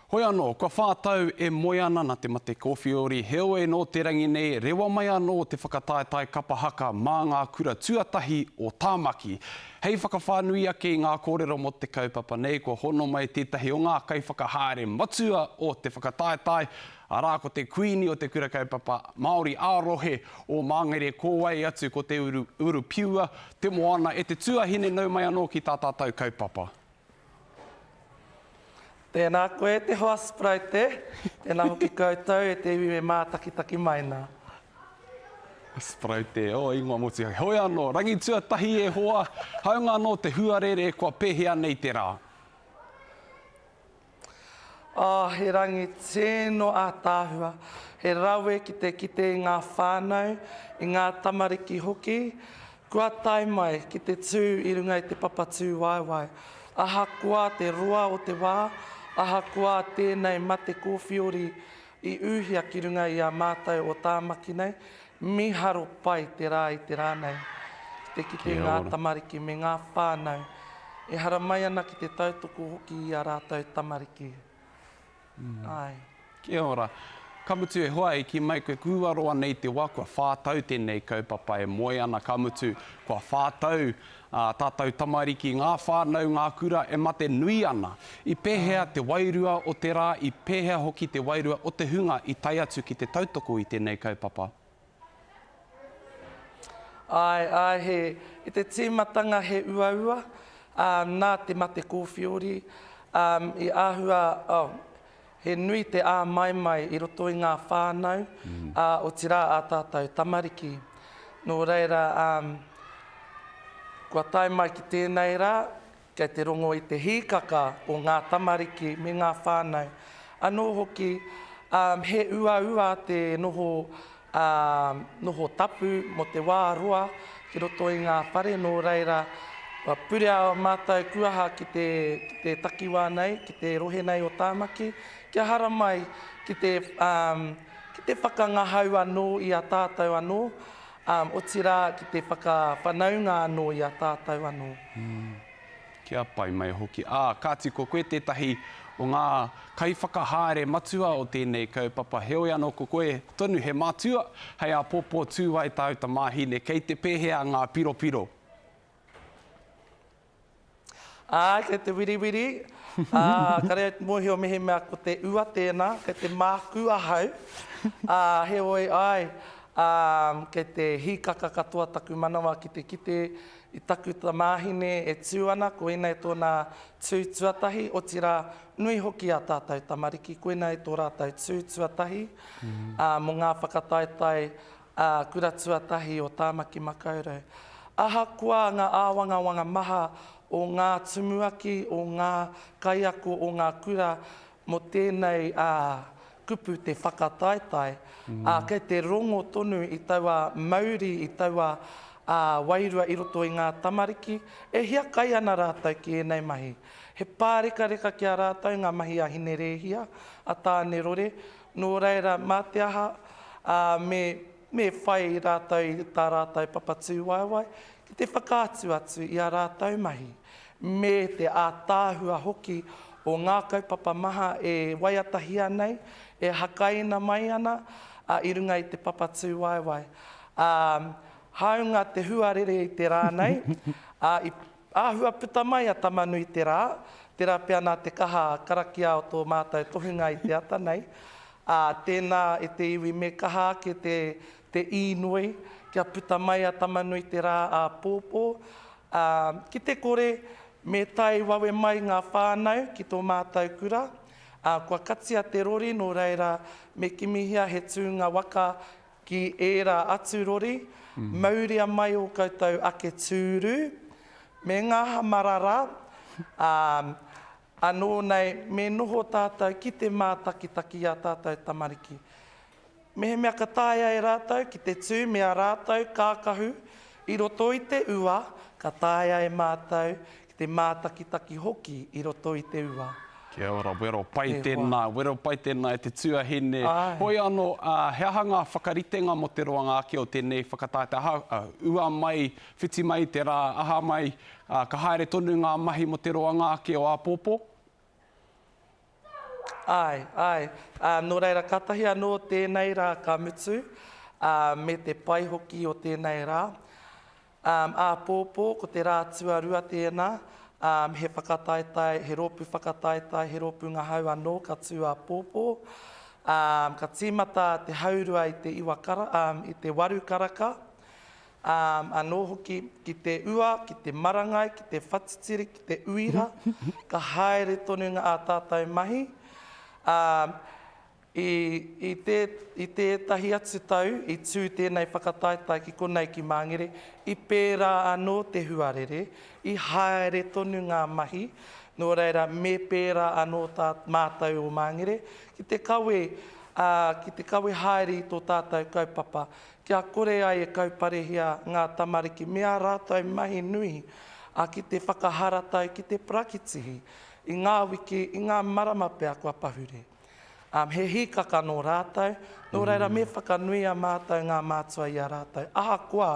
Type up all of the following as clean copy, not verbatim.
Hoi anō, kua whā tau e moe ana nā te mate kōwhiori, heoi nō te rangi nei, rewa mai anō te whakataetae kapa haka mā ngā kura tuatahi o Tāmaki. Hei whakawhānui ake i ngā kōrero mō te kaupapa nei, kua hono mai tētahi o ngā kaiwhakahaere matua o te whakataetae, arā ko te Kuini o te Kura Kaupapa Māori ā-rohe o Māngere, ko wai atu ko Te Uru, Urupiua, Te Moana, e te tuahine nau mai anō ki tā tātou kaupapa. Tēnā koe e te hoa Sproute, tēnā hoki koutou e te iwi e mātakitaki mai nā. Sproute, oh, ingoa motuhake. Hoi anō, rangi tuatahi e hoa, hāunga anō te huarere kua pēhea nei te rā? Oh, he rangi tino ātaahua. He rawe ki te kite i ngā whānau, i ngā tamariki hoki, Kua tae mai ki te tū i runga i te papa tūwaewae. Ahakoa te roa o te wā, ahakoa tēnei mate kōwhiori i ūhia ki runga i a mātou o Tāmaki nei, mīharo pai te rā i te rā nei. Ki te kite i ngā tamariki me ngā whānau e haramai ana ki te tautoko hoki i a rātou tamariki. Āe. Kia ora. Ka mutu e hoa, i kī mai koe kua roa nei te wā, kua whā tau tēnei kaupapa e moe ana, ka mutu, kua whā tau ā tātou tamariki, ngā whānau, ngā kura e mate nui ana. I pēhea te wairua o te rā, i pēhea hoki te wairua o te hunga i tae atu ki te tautoko i tēnei kaupapa? Āe, āe, he, i te tīmatanga he uaua, ā, nā te mate kōwhiori, ā, i āhua, oh, he nui te āmaimai i roto i ngā whānau, ā, otirā ā tātou tamariki. Nō reira, ā, kua tae mai ki tēnei rā, Kei te rongo i te hīkaka o ngā tamariki me ngā whānau. Anō hoki, he uaua te noho, noho tapu mō te wā roa ki roto i ngā whare, nō reira, kua purea ō mātou kuaha ki te, ki te takiwā nei, ki te rohe nei o Tāmaki, kia haramai ki te, ki te whakangahau anō i a tātou anō, otirā ki te whakawhanaunga anō i a tātou anō. Kia pai mai hoki. Ā, kāti ko koe tētahi o ngā kaiwhakahaere matua o tēnei kaupapa, heoi anō ko koe tonu he matua, hei āpōpō tū ai tāu tamāhine, kei te pēhea ngā piropiro? Āe, kei te wiriwiri, ā, kare au te mōhio mehemea ko te ua tēnā, kei te mākū ahau, ā, heoi, āe, ā, kei te hīkaka katoa taku manawa ki te kite I taku tamāhine e tū ana, koinei tōna tū tuatahi, otirā, nui hoki ā tātou tamariki, koinei tō rātou tū tuatahi, ā, mō ngā whakataetae ā, kura tuatahi o Tāmaki Makaurau. Ahakoa ngā āwangawanga maha o ngā tumuaki, o ngā kaiako o ngā kura mō tēnei, ā, kupu te whakataetae, ā, kei te rongo tonu i taua mauri, i taua wairua i roto i ngā tamariki, e hiakai ana rātou ki ēnei mahi. He pārekareka ki a rātou ngā mahi a Hinerēhia, a Tānerore, nō reira, mā te aha, ā, me, me whai rātou i tā rātou papa tūwaewae ki te whakaatu atu i ā rātou mahi. me te ātaahua hoki o ngā kaupapa maha e waiatahia nei, e hakaina mai ana i runga i te papa tūwaewae. Ā, hāunga te huarere i te rā nei, ā, i āhua puta mai a Tama-nui-te-rā, tērā pea nā te kaha karakia o tō mātou tohunga i te ata nei, ā, tēnā e te iwi me kaha ake te, te īnoi kia puta mai a Tama-nui-te-rā āpōpō, Ā, ki te kore, me tae wawe mai ngā whānau ki tō mātou kura, ā, kua katia te rori nō reira me kimihia he tūnga waka ki ērā atu rori, mauria mai ō koutou ake tūru, me ngā hamarara, ā, anō nei me noho tātou ki te mātakitaki i ā tātou tamariki. Mehemea ka taea e rātou ki te tū me ā rātou kākahu i roto i te ua, ka taea e mātou ki te mātakitaki hoki i roto i te ua. Kia ora, wero pai tēnā, wero pai tēnā e te tuahine. Āe. Hoi anō, he aha ngā whakaritenga mō te roanga ake o tēnei whakataetae? Aha, ua mai, whiti mai te rā, aha mai, ka haere tonu ngā mahi mō te roanga ake o āpōpō? Āe, āe. Ā, nō reira, kātahi anō tēnei rā ka mutu, ā, me te pai hoki o tēnei rā. Ā, āpōpō, ko te rā tuarua tēnā, ā, he whakataetae, he rōpū whakataetae, he rōpū ngahau anō ka tū āpōpō. Ā, ka tīmata te haurua i te iwa kara, ā, i te waru karaka, ā, anō hoki ki te ua, ki te marangai, ki te whatitiri, ki te uira, ka haere tonu ngā ā tātou mahi. Ā, i, i tē, i tētahi atu tau i tū tēnei whakataetae ki konei ki Māngere, i pērā anō te huarere, i haere tonu ngā mahi, nō reira me pērā anō tā mātou o Māngere, ki te kawe, ā, ki te kawe haere i tō tātou kaupapa, kia kore ai e kauparehia ngā tamariki me ā rātou mahi nui, ā, ki te whakaharatau, ki te parakitihi i ngā wiki, i ngā marama pea kua pahure. Ā, he hīkaka nō rātou, nō reira me whakanui a mātou ngā mātua i a rātou, ahakoa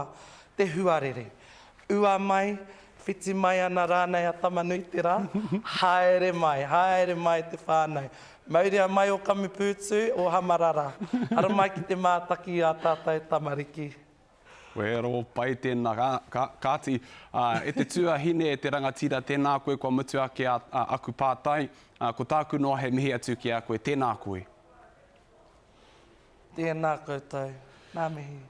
te huarere. Ua mai, whiti mai ana rānei a Tamanuiterā, haere mai, haere mai te whānau. Mauria mai o Kamupūtu, o Hamarara. Haramai ki te mātaki i ā tātou tamariki. Wero pai tēnā. Ka, ka, kāti, ā, e te tuahine, e te rangatira, tēnā koe kua mutu ake a, a, aku pātai. Ā, ko tāku noa he mihi atu ki a koe. Tēnā koe. Tēnā koutou. Ngā mihi.